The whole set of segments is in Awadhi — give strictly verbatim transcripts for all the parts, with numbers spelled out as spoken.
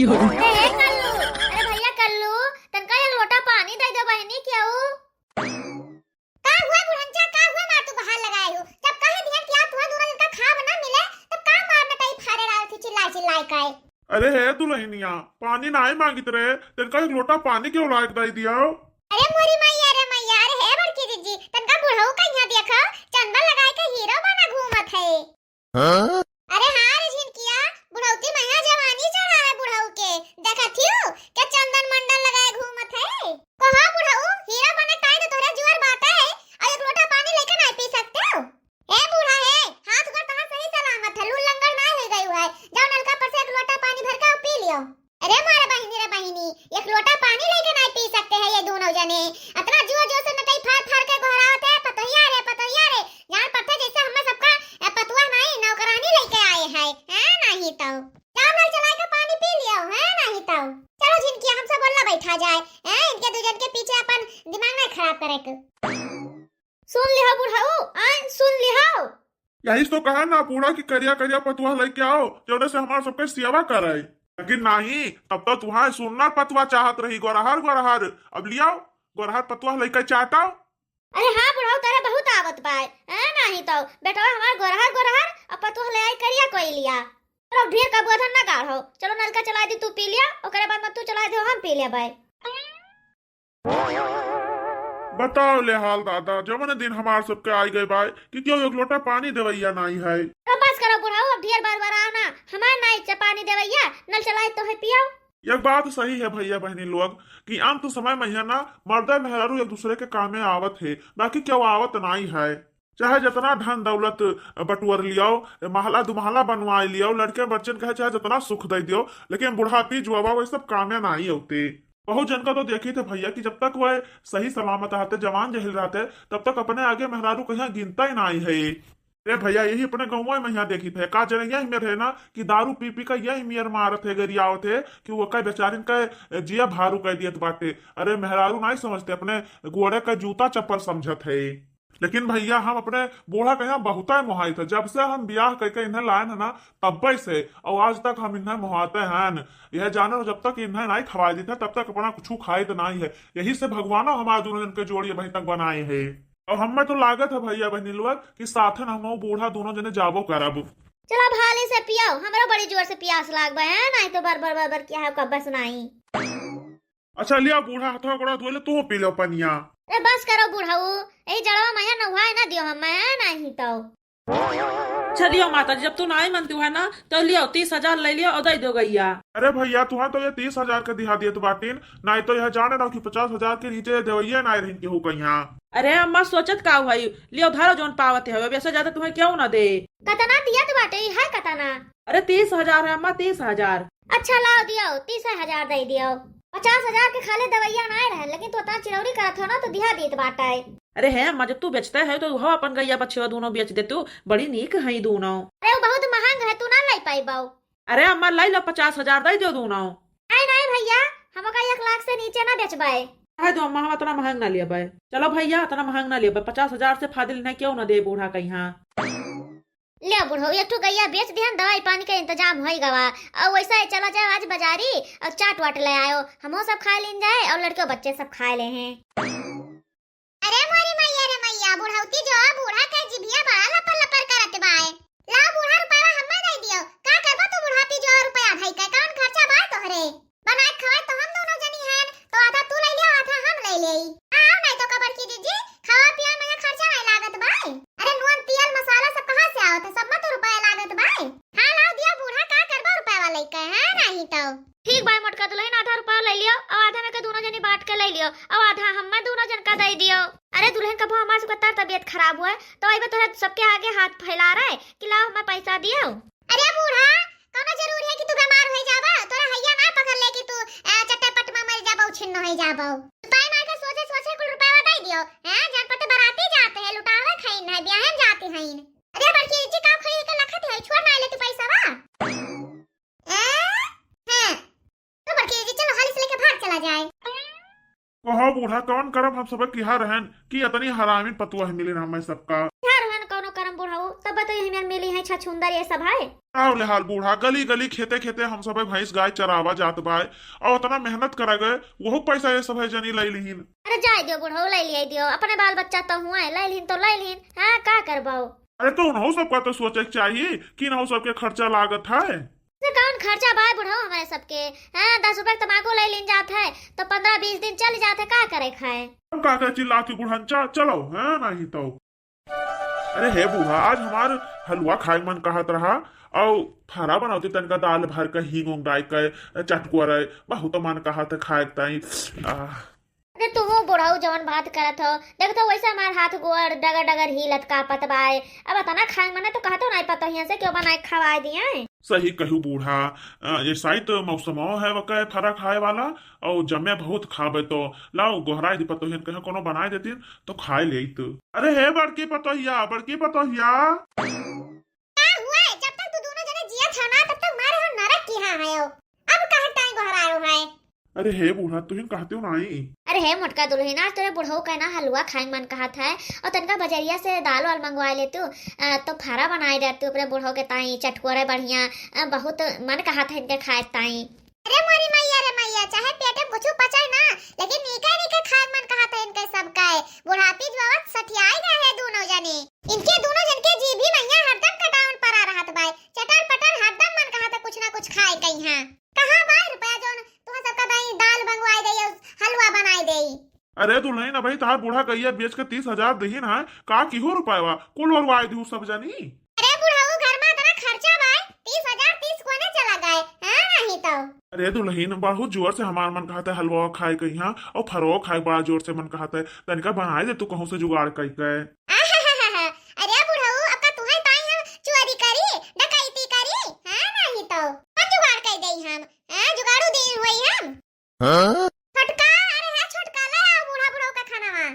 अरे हे कल्लू, अरे भैया कल्लू, तनका एक लोटा पानी दे दो बहिनी, केहू। का हुआ बुढ़नचा, का हुआ मार तू बहार लगाए हो? जब कह दिया कि आज तुहा दोनों जन का खाब ना मिले, तब का मार नटाई फारे डाल थी चिल्लाए चिल्लाए के? अरे हे दुलहिनिया, पानी नाई मांगित रहे, तनका एक लोटा पानी केहू लाइके दे दियो। अरे मोरी मैया, अरे मैया, अरे हे बड़की जीजी, तनका बुढ़ऊ का यहाँ देखो, चंदन लगाए के हीरो बना घूमत है। हाँ? अरे हाँ रे झिनकिया, बुढ़ौती मैया जवानी चढ़ा है बुढ़ऊ के। देखत हियो, के चंदन मंडल लगाए घूमत है। कहो बुढ़ऊ, हीरा बने ताई तो तोहरे जुअर बात है, और एक लोटा पानी लेके नाई पी सकते हो? ए बूढ़ा हे, हाथ गोड़ तहार सही सलामत है, लूल लंगड़ नाई हो गई है। जाओ नलका पर से एक लोटा पानी भर के पी लियो। अरे मोरे बहिनी रे बहिनी, एक लोटा पानी लेके नाई पी सकते हैं ये दोनों जने? अतना जोर जोर से नटई फाड़ फाड़ के गोहरावत है, "पतोहिया रे, पतोहिया रे।" जान पड़ते जैसे हमें सबका, ए, पतुआ नाई, नौकरानी लेके आए हैं, हैं? नहीं तो। जाओ नल चलाए के पानी पी लियो, हैं? नहीं तो। चलो झिनकिया, हमसे बोलना बैठा जाए, हैं? इनके दू जन के पीछे अपन दिमाग नहीं खराब करे के। सुन लिहो बुढ़ऊ, आय, सुन लिहो। यही तो कहा ना बूढ़ा कि करिया करिया पतुआ लेके आओ, जौने से हमार सबके सेवा करे। लेकिन नहीं, तब तो तुहार सुन्नर पतुआ चाहत रही, गोरहर गोरहर। अब लियाओ, गोरहर पतुआ लेके चाटाओ। अरे हाँ बुढ़ऊ, तोरे बहुत आवत बाय, हैं? नहीं तो बेटवा हमार गोरहर गोरहर, अब पतुआ ले आई करिया कोई लिया। चलो ढेर का बोधन ना गाढ़ो, चलो नलका चला दी, तू पी लिया, ओकरे बाद में तू चला दे, हम पी लेबै। बताओ ले हाल दादा, जवन दिन हमार सबके आई गए बाय कि केहू एक लोटा पानी देवैया नाई है। अब बस करो बुढ़ऊ, अब ढेर बार बार आओ ना, हमार नाई च पानी देवैया, नल चलाए तो है पियाओ। एक बात सही है भैया बहनी लोग कि अंत समय में है ना, मर्दे मेहरारू एक दूसरे के कामे आवत है, बाकी केहू आवत नाई है। चाहे जितना धन दौलत बटुअर लियाओ, महला दुमहला बनवाए लियाओ, लड़के बच्चन के चाहे जितना सुख दे दियो, लेकिन बुढ़ापी जुआवा वही सब कामे नाई होते। बहुत जन का तो देखी थे भैया कि जब तक वह सही सलामत रहते, जवान जहिल रहते, तब तक अपने आगे मेहरारू कहीं गिनता ही नाई है। अरे भैया, यही अपने गाँव में यहाँ देखी थे, का जने यही में रहे ना कि दारू पी पी का यही मियर मारत है, गरियावत है कि वो का बेचारिन का जिया भारू कह दियत बाटे। अरे मेहरारू नाई समझते, अपने गोड़े का जूता चप्पल समझत है। लेकिन भैया, हम अपने बूढ़ा के यहाँ बहुते मोहाई थे। जब से हम बियाह करके इन्हें लाए हैं ना, तब्बे से, और आज तक हम इन्हें मोहाते हैं। यह जाने, जब तक इन्हें नाई खवाए देते, तब तक अपना कुछ खाए तो नाई है। यही से भगवानो हमारे दोनों जन के जोड़ी अभी तक बनाए है। और हमें तो लागत है भैया बहनी लोग कि साथन हम बूढ़ा दोनों जने जाबो करब। चला भाले से पियाओ, हमरो बड़ी जोर से पियास लाग बा है, नाई तो बर बर बर बर किया है, कब बस नाई। अच्छा लिया बूढ़ा, हाथवा गोड़ा धोले, तू पी लो पनिया। अरे बस करो बुढ़ऊ, यही जड़वा में नहुआए ना दियो हम, मैं नहीं तो। अच्छा लियो माता जी, जब तू नाई मनती है ना, तो लियो तीस हजार ले लियो और दे दो गैया। अरे भैया, तुहा तो ये तीस हजार के दिहा दियत बाटिन, नाई तो यह जाने रहो कि पचास हजार के नीचे ये देवैया नाई रहिन केहू कहिया। अरे अम्मा, सोचत का हुई, लियो धरो जौन पावत है, अब ऐसे ज्यादा तुम्हें क्यों ना दे। कतना दियत बाटे, ई है कतना? अरे तीस हजार है अम्मा, तीस हजार। अच्छा लाओ दियो, तीस हजार दे दियो। पचास हजार के खाली दवैया ना रहे, लेकिन तू इतना चिरौरी करत हो ना तो दिहा दीत बाटे। अरे है अम्मा, जब तू बेचते है तो हो अपन गैया बछवा दोनों बेच दे तू, बड़ी नीक है दोनों। अरे वो बहुत महंग है, तू ना ले पाइबो। अरे अम्मा, ले लो, पचास हजार दे दो दोनों। नहीं, नहीं भैया, हमका एक लाख से नीचे ना बेचबे। रहे दो अम्मा, हम इतना महंग ना लेबे। चलो भैया, इतना महंग ना लेबे, पचास हजार से फाजिल नहीं क्यों ना दे बूढ़ा कहिया। ले बुढ़ऊ, एक ठो गैया बेच दिहन, दवाई पानी के इंतजाम होई गवा। और वैसा ही चला जाओ आज बाजारी और चाट वाट ले आयो, हमहू सब खा लीन जाए और लड़के बच्चे सब खा ले हैं। अरे मोरी मैया रे मैया, बुढ़ौती जो बूढ़ा के जिभिया बड़ा लपर लपर करत बाय। लाओ बूढ़ा, रुपया हम्मे दे दियो। का करबो तू बुढ़ापी जो रुपया धई के, कौन खर्चा बाय तोहरे? बनाए खवाए तो हम दोनों जनी हैं, तो आधा तू ले लियो, आधा हम ले लेई। हाँ, नहीं तो का बड़की जीजी, खावा पिया में खर्चा नहीं लागत बाय। अरे नून, तेल, मसाला सब कहाँ से आवत है? सब में तो रुपया लागत बाय। हाँ, लाओ दियो बूढ़ा, का करबो रुपया लेके, हाँ, नहीं तो। ठीक बाय मोटका दुल्हन, आधा रुपया ले लियो और आधा में के दोनों जनी बांट के ले लियो और आधा हम्मे दोनों जन का दे दियो। अरे दुल्हन, कबो हमार सबका तर तबीयत खराब हुए तो अइबे तोहरा सबके आगे हाथ फैला रहे कि लाओ हमें पैसा दियो। अरे बूढ़ा, कौनो जरूरी है कि तू बीमार हो जाबा? तोरा हैया ना पकड़ ले कि तू, ए, चट्टे पट में मर जाबो, छिन्न हो जाबो। उपाय मार के सोचे सोचे कुल रुपया दे दियो। हैं, जान पटे बराती जाते हैं, लुटावे खाइन है, ब्याहे में जाती हैं। अरे बड़की जी, का खरीद के लखत है, छोड़ ना ले तू पैसा बा। ए? हैं। तो बड़की जी, चलो हाली से लेके भाग चला जाए। कहो बूढ़ा, कौन करम हम सबक किहा रहन कि इतनी हरामी पतुआ मिली ना हमें सबका। किहा रहन कौनो करम बुढ़ऊ, तब तो यही में मिली है छत छुंदर ये सब है। का होले हाल बूढ़ा, गली गली खेते खेते हम सब भैंस गाय चरावा जात बाय, और उतना मेहनत करा गए, वहू पैसा ये सब है जनी लई लिहिन। अरे जाए दियो बूढ़ो, लई लिया दियो, अपने बाल बच्चा तो हुआ है, लई लिहिन तो लई लिहिन, हाँ का करबाओ। अरे तो उन्हों सबका तो सोचे के चाहिए कि इन्हों सबके खर्चा लागत है। तो कौन खर्चा बाय बूढ़ो हमारे सबके? हाँ, दस रुपया के तमाकू लई लिहिन जात है तो पन्द्रह बीस दिन चल जात है, का करे खाए। हम का करे चिल्लाती बुढ़न, चा-, चलो, हाँ, नहीं तो। अरे हे बूढ़ा, आज हमार हलवा खाए मन कहत रहा, और फरा बनावती तनिका दाल भर के हींग उंग डाल के चटकुआ रहे, बहुत मन कहत है खाए के ताई। आह। अरे तू वो बुढ़ऊ जवन बात करत हो, देख तो वैसे हमार हाथ गोड़ डगर डगर हिलत कांपत बाय। अब अतना खाए मने तो कहतो नहीं पता हियां से क्यों बनाए खवाए दिए। सही कहू बूढ़ा, अ, ये शायद मौसमो है वके फरा खाए वाला, और जमे बहुत खाबे तो लाओ गोहराए दी पतोहियन कहे कोनो बनाए देतीन तो खाए लेइत। अरे हे बड़की पतोहिया, बड़की पतोहिया। का हुआ है? जब तक तू दोनों जने जियत हो ना, तब तक मारे हो नरक की हाँ है। अब कहाँ टाइम गोहरायो है? अरे हे बूढ़ा, तुहिन कहते हो नाई। अरे हे मोटका दुलहिन, आज तोरे बुढ़ऊ का ना हलवा खाए मन कहत है, और तनका बजरिया से दाल वाल मंगवा ले तू, अ, तो फरा बनाए दे तू अपने बुढ़ऊ के ताई, चटकोरे बढ़िया, अ, बहुत मन कहत है इनके खाए ताई। अरे मोरी मैया रे मैया, चाहे पेट में कुछ पचे ना, लेकिन नीके नीके खाए मन कहत है इनके सब का। बुढ़ापी जो आवत सठियाए गए है दोनों जने। इनके दोनों जन के जीभी मैया हरदम कटावन परा रहत बाय, चटर पटर हरदम मन कहत है कुछ ना कुछ खाए कहीं। हाँ, कहाँ बाय रुपया जौन तुहा सबका दाई दाल मंगवाई देई और हलवा बनाई देई। अरे दुलहिन, अबही तहार बूढ़ा गइया बेच के तीस हजार देहिन है, का किहो रुपयवा कुल ओरवाई दिहू सब जनी। अरे बुढ़ऊ, घर में इतना खर्चा बाय, तीस हजार तीस कोने चला गए, हाँ नहीं तो। अरे दुलहिन, बहुत जोर से हमार मन कहत है हलवा खाए कहिया, और फरवा खाए बड़ा जोर से मन कहत है, तनिका बनाए दे तू कहूँ से जुगाड़ कई के। अरे बुढ़ऊ, अब का तुहे ताई हम चोरी करी, डकैती करी, हाँ नहीं तो। कौन जुगाड़ कई देई हम, हाँ जुगाड़ू दी हुई हम। हाँ? छोटका, अरे हे छोटका, ले आओ बूढ़ा बुढ़ऊ का खानावा।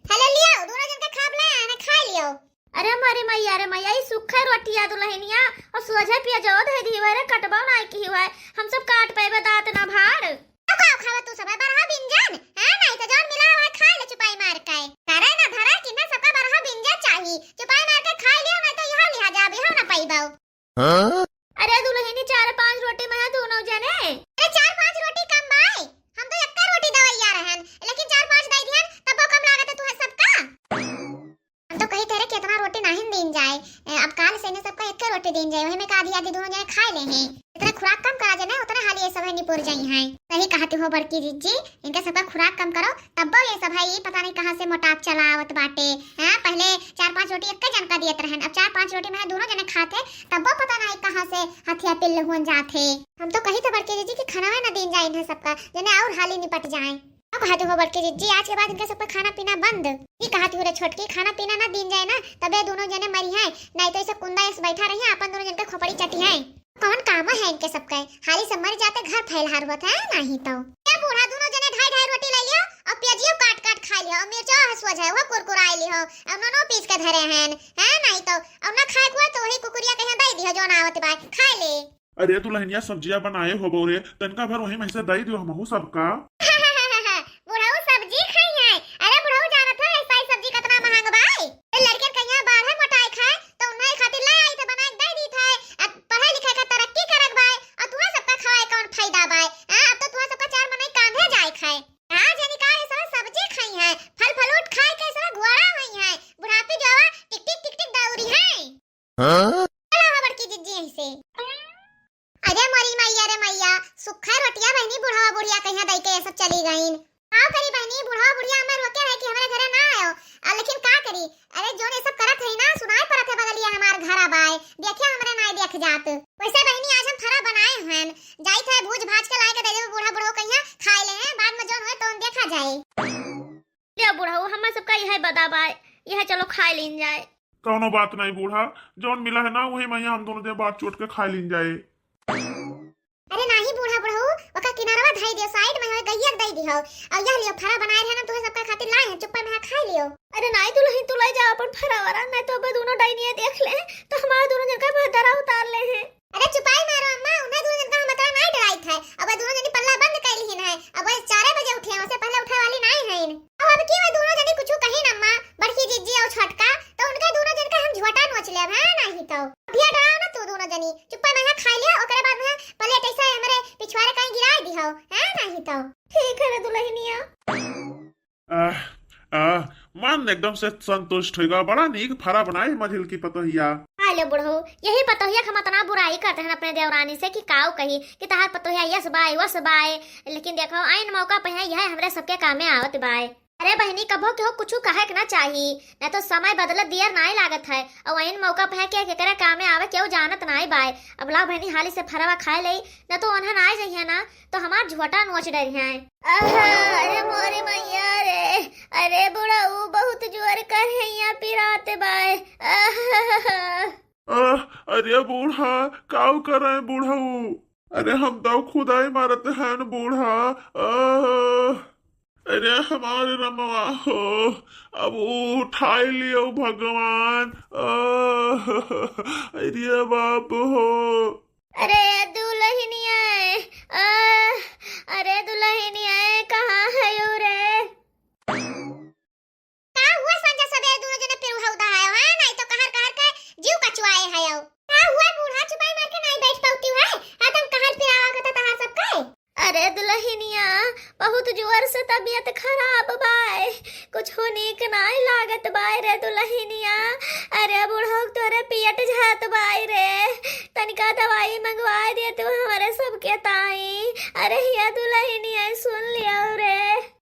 हेलो, लियो, दोनों जन के खाब ले आए, खा लियो। अरे मारे मैया रे मैया, ई सुखा रोटिया दुलहिनिया और सोझे पिया जो धई दी हुआ रे, कटबो ना की हुआ है, हम सब काट पाएबे दांत ना भाड़। तो का खावा तू सब बरहा बिंजन, हैं? नहीं तो जौन मिला हुआ है खा ले चुपाई मार के। करे ना धरे कि ना सबका बरहा बिंजन चाही, चुपाई मार के खा लियो, नहीं तो यहाँ लिहा जाबे हो ना पाइबो। हाँ? अरे दुलहिनी, चार पाँच रोटी में है दोनों जने। अरे चार पाँच रोटी कम बाय, हम तो एक्का रोटी दवैया रहन, लेकिन चार पाँच दे दिहन, तब वो कम लागत है तुहे सबका। हम तो कही तेरे कि इतना रोटी नहीं दीन जाए, ए, अब काल से इन्हें सबका एक्के रोटी दीन जाए, वही में का आधी आधी दोनों जने खाए ले हैं। इतना खुराक कम करा जने, उतने हाल ये सब है निपुर जाई हैं। सही कहती हो बड़की जिज्जी, इनका सबका खुराक कम करो, तब्बो ये सब है, ये पता नहीं कहाँ से मोटाप चला आवत बाटे। हाँ, पहले चार पाँच रोटी एक्के जन का दियत रहन, अब चार पाँच रोटी में है दोनों जने खाते, तब्बो पता नहीं कहाँ से हथिया पिल्ल हुन जाते। हम तो कही थे बड़की जिज्जी कि खाना ना दीन जाए इन्हें सबका, जने और हाली निपट जाए। अब कहते हो बड़की जिज्जी, आज के बाद इनका सबका खाना पीना बंद। ये कहती हो रे छोटकी, खाना पीना ना दीन जाए ना, तबे दोनों जने मरी हैं, नहीं तो ऐसे कुंदा ऐसे बैठा रही हैं, अपन दोनों जन के खोपड़ी चटी हैं। कौन काम है इनके सबके, हाली से मर जाते घर फैलहार होत है, नहीं तो। क्या बूढ़ा दोनों जने ढाई ढाई रोटी ले लियो और प्याजियो काट काट खा लियो और मिर्चो है सोझ है, वो कुरकुराई लियो और नूनो पीस के धरे हैं, हैं नहीं तो। और ना खाए को है तो वही कुकुरिया कहीं दे दियो जो ना आवत बाय, खा ले। अरे दुलहिनिया सब्जिया बनाए होबो रे, तनका भर वही में से दे दियो हमहू सबका। बुढ़ऊ सब्जी खाई है। अरे बुढ़ऊ जानत है ऐसा ही सब्जी कितना महंग बाय। ए लड़कन कहिया बाढ़े मोटाए खाए तो उन्हें खातिर ले आई थे बना के दे दी थे। अब पढ़े लिखे का तरक्की करक बाय और तुम्हें सबका खवाए कौन फायदा बाय? हाँ, अब तो तुम्हें सबका चार मनई कांधे जाए खाए। हाँ, जनी का ये सब सब्जी खाई है, फल फ्रूट खाए के सब घोड़ा हुई है। बुढ़ापी जो आवा टिक टिक टिक टिक दौरी है। हाँ? चलो हो बड़की जिज्जी यहीं से। अरे मोरी मैया रे मैया, सुखा रोटिया बहनी बुढ़वा बुढ़िया कहिया दई के ये सब चली गईन। का करी बहनी, बुढ़वा बुढ़िया हमें रोके रहे कि हमारे घरे ना आयो। आ, लेकिन का करी, अरे जोन ये सब करत है ना, सुनाए पड़त है बगलिया हमार घर आबाए, देखिया हमरे नाय देख जात। वैसे बहनी आज हम फरा बनाए हन, जाई थे भूज भाज के लाए के दे देबे बूढ़ा बुढ़ऊ कहिया खाए ले हैं, बाद में जोन हुए तोन देखा जाए। ले बुढ़ऊ, हमें सबका यह बदा बाय, यह चलो खाए लीन जाए। कौनो बात नहीं बूढ़ा, जौन मिला है ना वही में हम दोनों जने बात चोट के खाए लीन जाए। अरे नाही बूढ़ा बुढ़ऊ, ओका किनारवा धई दियो, साइड में होए गइया के दई दिहो। और यह लियो फरा बनाए रहे ना, तुहे सबका खातिर लाए हैं, चुप्पा में खा लियो। अरे नाही दुलहिन, तू ले जा अपन फरा वरा, नहीं तो अबे दोनों डाइनिया देख ले, तो हमारे दोनों जन का भदरा उतार ले हैं। अरे चुपाई मारो अम्मा, उन्हें दोनों जन का हम अतरा नहीं डराई था। अब वह दोनों जनी पल्ला बंद कर ली है, अब वह चार बजे उठे हैं, उसे पहले उठे वाली नहीं है। अब, अब की वह दोनों जनी कुछ कही ना अम्मा, बड़की जिज्जी और छोटका, तो उनका दोनों जन का हम झोटा नोच ले, हाँ नहीं तो, है नहीं तो। ठीक है रे दुलहिनिया। आह, आह, मन एकदम से संतुष्ट होइगा। बड़ा नीक फरा बनाई मझिल की पतोहिया। हाय ले बुढ़ऊ, यही पतोहिया के हम अतना बुराई करत हन अपने देवरानी से कि काऊ कही कि तहार पतोहिया यस बाय, वस बाय। लेकिन देखो, ऐन मौका पे है, यह हमरे सबके कामे आवत बाय। अरे बहिनी, कबो केहू कुछु कहे के ना चाही, ना तो समय बदलत दियर नाई लागत है, और ऐन मौका पे है के केकरे कामे आवे केहू जानत नाई बाय। अब लाओ बहिनी, हाली से फरवा खाए लेई, ना तो ओन्हन आए जइहे ना, तो हमार झोटा नोच डरिहे। आहा, अरे मोरे मैया रे, अरे बुढ़ऊ बहुत जोर कर है यहाँ पिरात बाय। आहा। आह, अरे बूढ़ा, काऊ करे बुढ़ऊ? अरे हम तो खुदाई मारत हैं बूढ़ा। आह, अरे हमारे रमवा हो, अब उठाई लियो भगवान। आह, अरे बाप हो। अरे दुलहिनिया, आह, अरे दुलहिनिया, कहाँ है रे? का हुआ संझा सबेरे दुनो जने पिरुहा उदा हयो, हाँ? नाहीं तो कहर कहर के जीव कचुआए हयो। का हुआ बूढ़ा, चुपाई मार के नाहीं बैठ पाउती है? हरदम कहर पिरावा करता तहार सब के। अरे दुलहिनिया, बहुत जोर से तबियत खराब बाय, कुछ नीक नाहीं लागत बाय रे दुलहिनिया। अरे बुढ़ऊ, तोरे पेट झात बाय रे, तनिका दवाई मंगवाए दे तू हमरे सबके ताई। अरे हिया दुलहिनिया, सुन लियो रे।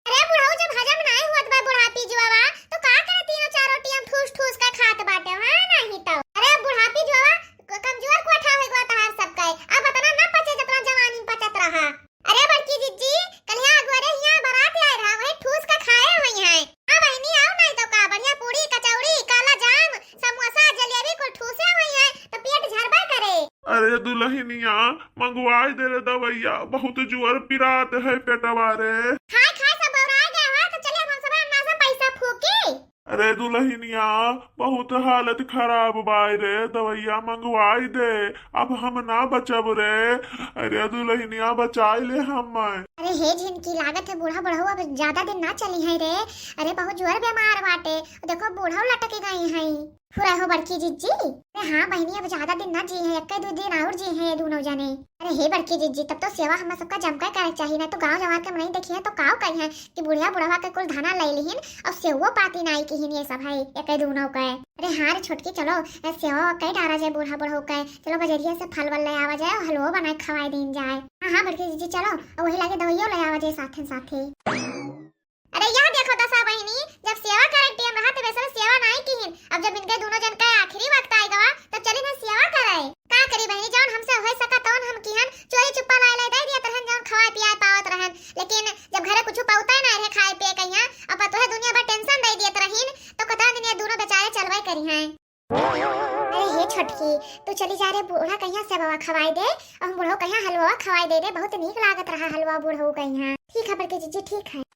अरे बुढ़ऊ, जब हजम नाहीं होत बा बुढ़ापी जुआवा, तो का करे तीनों चार रोटी हम ठूस ठूस के खात बाटे, हाँ नाहीं तो। अरे बुढ़ापी जुआवा, क-, कमजोर कोठा होइ गवा तहार सबके। अब अतना ना पचे जतना जवानी में पचत रहा। अरे बड़की जिज्जी, कलिया अगुअरे हियाँ बरात आए रहा, वही ठूस के खाए हुई हैं। हाँ बहिनी, आओ नाहीं तो का, बढ़िया पूड़ी, कचौड़ी, काला जाम, समोसा, जलेबी कुल ठूसे हुई हैं, तो पेट झरबे करे। अरे दुलहिनिया, मंगवाई दे रे दवैया, बहुत जुअर पिरात है पेटवा रे। खाए खाए सब बौराए गए हो, तो चलिए हम सब अन्ना से पैसा फूकी। अरे दुलहिनिया, बहुत हालत खराब बाय रे, दवैया मंगवाई दे, अब हम ना बचब रे। अरे दुलहिनिया, बचाई ले हम। अरे हे झिनकी, लागत है बूढ़ा बुढ़ऊ अब ज्यादा दिन ना चली है रे। अरे बहुत जुअर बीमार बाटे, देखो बूढ़ऊ लटक गई है। फुरा हो बड़की जिज्जी। अरे हाँ बहिनी, अब ज्यादा दिन ना जी है, एक्के दो दिन और जी है ये दुनो जने। अरे हे बड़की जिज्जी, तब तो सेवा हमार सबका जमके करे के चाही, ना तो गाँव जवार के मनई देखिहे तो काव कहिहे कि बुढ़िया बुढ़वा के कुल धना ले लिहिन और सेवो पाती नाई किहिन ये सब है एक्के दुनो के। अरे हाँ रे छोटकी, चलो ए सेवा कई डारा जाए बूढ़ा बुढ़ऊ के, चलो बजरिया से फल वल ले आवा जाए और हलवो बनाए खवाए दीन जाए। हाँ हाँ बड़की जिज्जी चलो, और वही लागे दवाइयो ले आवा जाए साथे साथे। अरे यह देखो दसा बहिनी, जब सेवा करे के टेम रहा तब ऐसे सेवा नाई किहिन। अब जब इनके दुनो जन का आखिरी वक्त आए गवा, तब चली ना सेवा करे। का करी बहिनी, जौन हमसे होए सका तौन हम किहन, चोरी चुप्पा लाए लाए दे दिया तरहन जौन खवाए पियाए पावत रहन। लेकिन जब घरे कुछ पौता ही ना रहे खाए पिए कहिया, अब पतोहे दुनिया भर टेंशन दे दिए तरहीन, तो कतरा दिन ये दुनो बेचारे चलवे करी हैं। अरे हे छोटकी, तू चली जा रे, बूढ़ा कहिया सेववा खवाई दे, और हम बूढ़ो कहिया हलवा खवाई दे रे, बहुत नीक लागत रहा हलवा बूढ़ो कहिया। ठीक है बड़की जिज्जी, ठीक है।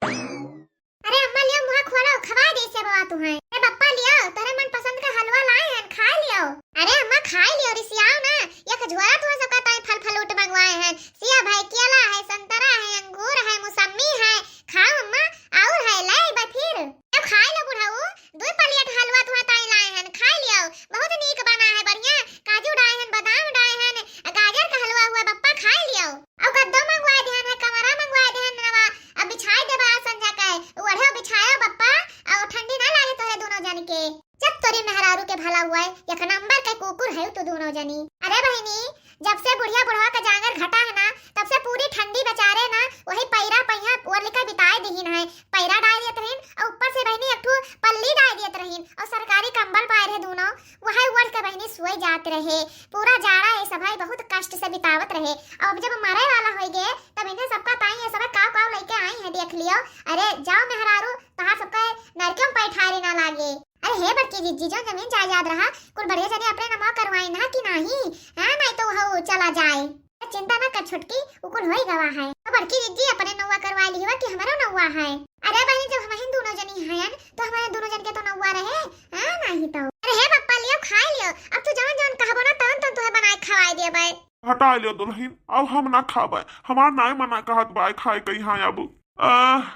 अरे अम्मा लियो मुँह खोलो, खवाई दे सेववा तुहैं। अरे बप्पा लियो, तोरे मन पसंद का हलवा लाए हैं, खाए लियो। अरे अम्मा खाए लियो, रिसियाओ ना, एक झोरा तुहैं सबका ताई फल फ्रूट मंगवाए हैं, सिया भाई केला है, संतरा है, अंगूर है, मौसम्मी है, खाओ अम्मा, और है, ले बा फिर। अब खाए लो बुढ़ऊ, दो प्लेट हलवा तुहा ताई लाए हन, खाए लियो। बहुत नीक बना है, बढ़िया काजू डाए हन, बादाम डाए हन, गाजर का हलवा हुआ बप्पा, खाए लियो। अब गद्दो मंगवाए देहन है, कमरा मंगवाए देहन नवा, अब बिछाए देबा संझा के, ओढ़ो बिछायो बप्पा, और ठंडी ना लागे तोहरे दोनों जन के। जब तोरी मेहरारू के भला हुआ है, एक नंबर के कुकुर है तू दोनों जनी। अरे बहिनी, जब से बुढ़िया बुढ़वा का जांगर घटा है ना, तब से पूरी ठंडी बेचारे ना वही पैरा पहिया ओढ़ के बिताए दिहिन है। पैरा डाल देत रहिन और ऊपर से बहिनी एक ठो पल्ली डाल देत रहिन और सरकारी कंबल पाए रहे दोनों, वही ओढ़ के बहिनी सोए जात रहे। पूरा जाड़ा ये सब है बहुत कष्ट से बितावत रहे। और अब जब मरे वाला होई गए, तब इन्हें सबका ताई ये सब काव काव लेके आई है, देख लियो। अरे जाओ मेहरारू, तहार सबका नरकियों में पैठारी ना लागे। अरे हे बड़की जिज्जी, जो जमीन जायदाद रहा, कुल बढ़िया जने अपने नमवा करवाइन हा कि नाही? हाँ, नाही तो हऊ चला जाए। चिंता ना कर छोटकी, उ कुल होई गवा है। तो बड़की जिज्जी अपने नौवा करवाए लिहवा कि हमरो नौवा है। अरे बहिनी, जब हमहिन दोनों जनी हयन, तो हमारे दोनों जन के तो नौवा रहे, हाँ, नाही तो। अरे हे बप्पा, लियो, खाए लियो। अब तू जवन जवन कहबो ना, तवन तवन तुहे बनाए खवाए देबे। हटा लियो दुलहिन, अब हम ना खाबे, हमार नाय मना कहत बाय खाए कहिया अब। आह,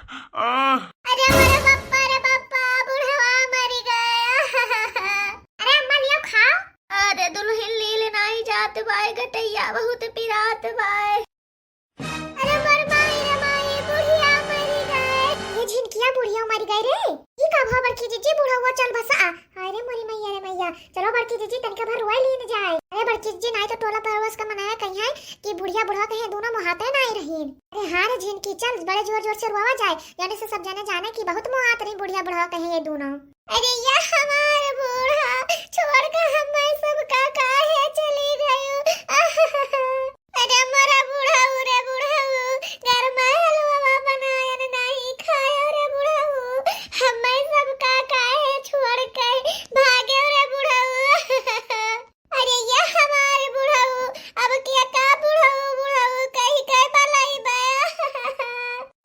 आह। अरे मोरे बप्पा रे बप्पा, बुढ़वा मरि गया। अरे अम्मा लियो खाओ। अरे दुलहिन लील नाही जात बाय, गटैया बहुत पिरात बाय। अरे मोर अरे, ये दूनो मोहाते नाई रहीन। अरे हाँ रे झिनकी, चल बड़े जोर जोर से रोवा जाए, यानी से सब जने जाने कि बहुत मोहात रही बुढ़िया बुढ़वा कहे ये दूनो। अरे या हमार बूढ़ा, छोड़ के हमें सब का काहे चली गयो? अरे मोरा बुढ़ऊ रे बुढ़ऊ, घर में हलवा बनायन नहीं खायो रे बुढ़ऊ, हमें सब का काहे छोड़ के भागे रे बुढ़ऊ। अरे या हमार बुढ़ऊ, अब क्या का बुढ़ऊ बुढ़ऊ कही के बलाई बा।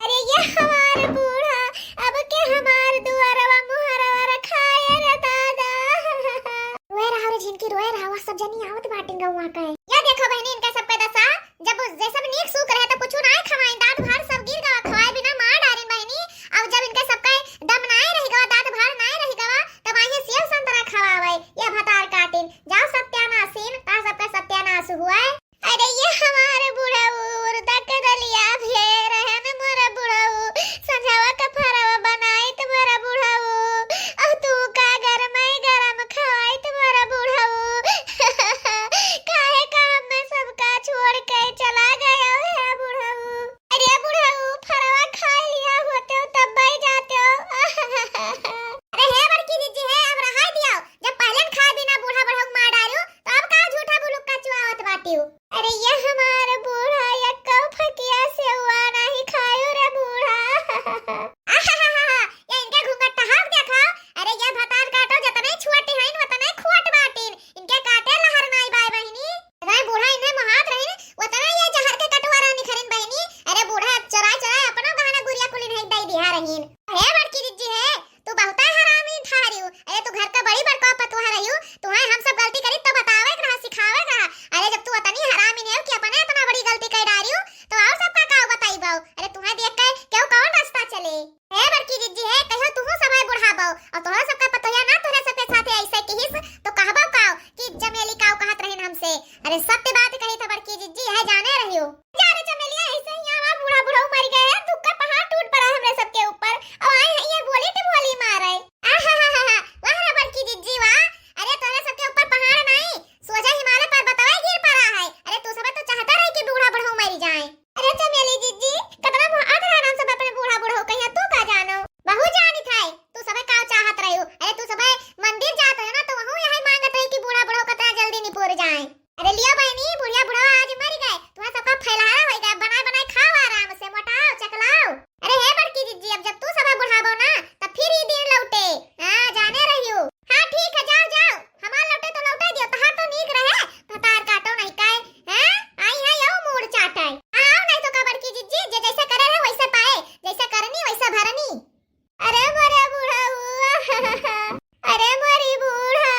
अरे या हमार बूढ़ा, अब के हमार दुआरवा मुहरवा रखाए रे दादा। रोए रहा रे झिनकी, रोए रहा, वह सब जनी आवत बाटिन गौवा के। या देखो बहनी, इनका सबके दशा, जब जैसे भी नीक सूख रहे तो कुछ ना खवाई, दांत भर सब गिर गवा, खवाए बिना मार डारिन बहनी। अब जब इनके सबके दम नाय रह गवा, दांत भर नाय रह गवा, तब आइए सेव संतरा खवावे, या भतार काटिन। जाओ सत्यानाशीन, ता सबका सत्यानाश हुआ। अरे ये हमार बुढ़ऊ, उर्दा के दलिया फेर है में मोरा बुढ़ऊ, संझावा का फरवा बनाइत मोरा बुढ़ऊ, अह तू का गरम गरम खवाइत मोरा बुढ़ऊ। काहे काम में सबका छोड़ के चला गया है बुढ़ऊ। अरे बुढ़ऊ, फरवा खा लिया होते हो तब भाई जाते हो। अरे हे बड़की दीदी है, अब रहाई दिया, जब पहले न खाए बिना बूढ़ा बुढ़ऊ मार डारू, तो अब का झूठा बुलुक्का चुआवत बाटियो? अरे ये हमार बूढ़ा, यक्को फकिया सेवा नाही खायो रे बूढ़ा। आहाहाहा, ये इनके घूंघट टहाक देखा। अरे ये भतार काटो, जतने छुअटी हईन, वतने खुअट बाटिन। इनके काटे लहर नाई बाय बहिनी। जतने बूढ़ा इन्हें मोहात रहिन, वतने ये जहर के कटोरा निखरिन बहिनी। अरे बूढ़ा चोराय चोराय अपनो गहना गुरिया कुलिन है दई दिहा रहिन। हे बड़की जिज्जी है, तू बहुते हरामी धारियो। अरे तू घर का बड़ी बड़का पतोह रहियो, तुहे हम सब गलती करी तो बतावे के रहा, सिखावे के रहा। अरे जब तू अतनी हरामी नहीं हो कि अपने इतना बड़ी गलती कर डारियो, तो और सबका का बताई बाऊ? अरे तुहे देख के क्यों कौन रास्ता चले? हे बड़की जिज्जी है, कहो तुहू सब है बुढ़ाबो और तोहरा सबका पतोहिया ना तोहरा सबके साथे ऐसे किहिस तो कहबो काओ कि चमेली काओ कहत रहिन हमसे। अरे सत्य बात कही था बड़की जिज्जी, यह जाने रहियो। जा रे चमेलिया, ऐसे ही यहाँ बूढ़ा बुढ़ऊ मर गए हैं, दुख का पहाड़ टूट पड़ा हमरे सबके ऊपर। अब आई है ये बोली टिभोली मारे। आहाहाहा, वाह रे बड़की जिज्जी वाह। अरे तोहरे सबके ऊपर पहाड़ नहीं, सोझा हिमालय पर्वतवा गिर पड़ा है। अरे तू सब तो चाहता रहे कि बूढ़ा बुढ़ऊ मर जाए। अरे चमेली जिज्जी, कतना मोहात रहा हम सब अपने बूढ़ा बुढ़ऊ कहिया, तू का जानो? बहू जानित है, तू सब का चाहत रहे हो। अरे तू सब मंदिर जात रहे ना, तो वहू यही मांगत रहे कि बूढ़ा बुढ़ऊ कतना जल्दी निपुर जाए। अरे लियो बहनी, बुढ़िया बुढ़वा आज मर गए, तुम्हारा सबका फैलहारा हो गया, बनाए बनाए खाओ आराम से, मोटाओ चकलाओ। अरे हे बड़की जिज्जी, अब जब तू सब बुढ़ाबो ना, तब फिर ई दिन लौटे। हाँ, जाने रहियो। हाँ ठीक है, जाओ जाओ, हमार लौटे तो लौटे दियो, तहार तो नीक रहे, भतार काटो नहीं काए। हैं, आई है यो मूड़ चाटे। आओ नहीं तो का बड़की जिज्जी, जे जैसे करे रहे वैसे पाए, जैसे करनी वैसे भरनी। अरे मोरे बूढ़ा, अरे मोरी बूढ़ा।